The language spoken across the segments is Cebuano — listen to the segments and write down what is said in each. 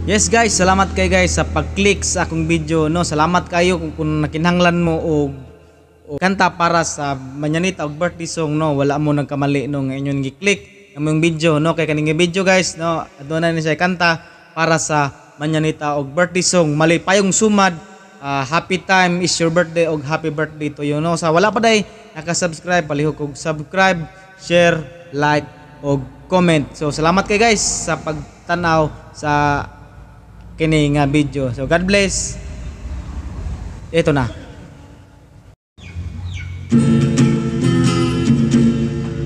Yes guys, salamat kay guys sa pag-click sa akong video, no. Salamat kayo kung nakinahanglan mo og kanta para sa manyanita og birthday song, no. Wala mo nagkamali, no, nga inyong gi-click ang imong video, no, kay kaning video guys, no, aduna ni siya kanta para sa manyanita og birthday song, malipayong sumad, happy time is your birthday og happy birthday to you, no. Sa wala pa day naka-subscribe, palihog og subscribe, share, like og comment. So salamat kay guys sa pagtanaw sa kini nga video. So God bless. Ito na.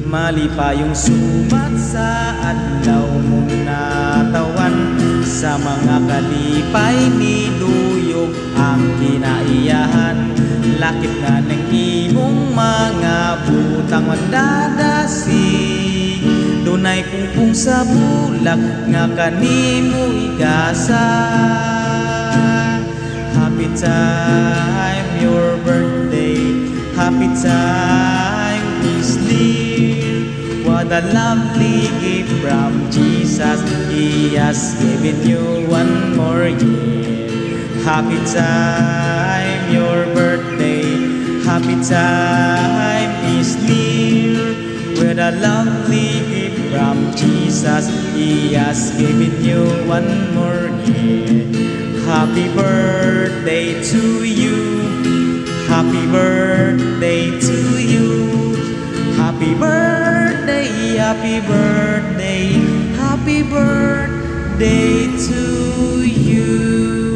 Malipayong sumat sa adlaw mong natawan, sa mga kalipay ni duyog ang kinaiyahan. Lakip na ng imong mga butang mandadasig, dunay pungpong sa bulak nga kanimo igasa. Happy time your birthday, happy time is near. What a lovely gift from Jesus, He has given you one more year. Happy time your birthday, happy time is near. With a lovely gift from Jesus, He has given you one more year. Happy birthday to you. Happy birthday to you. Happy birthday, happy birthday, happy birthday to you.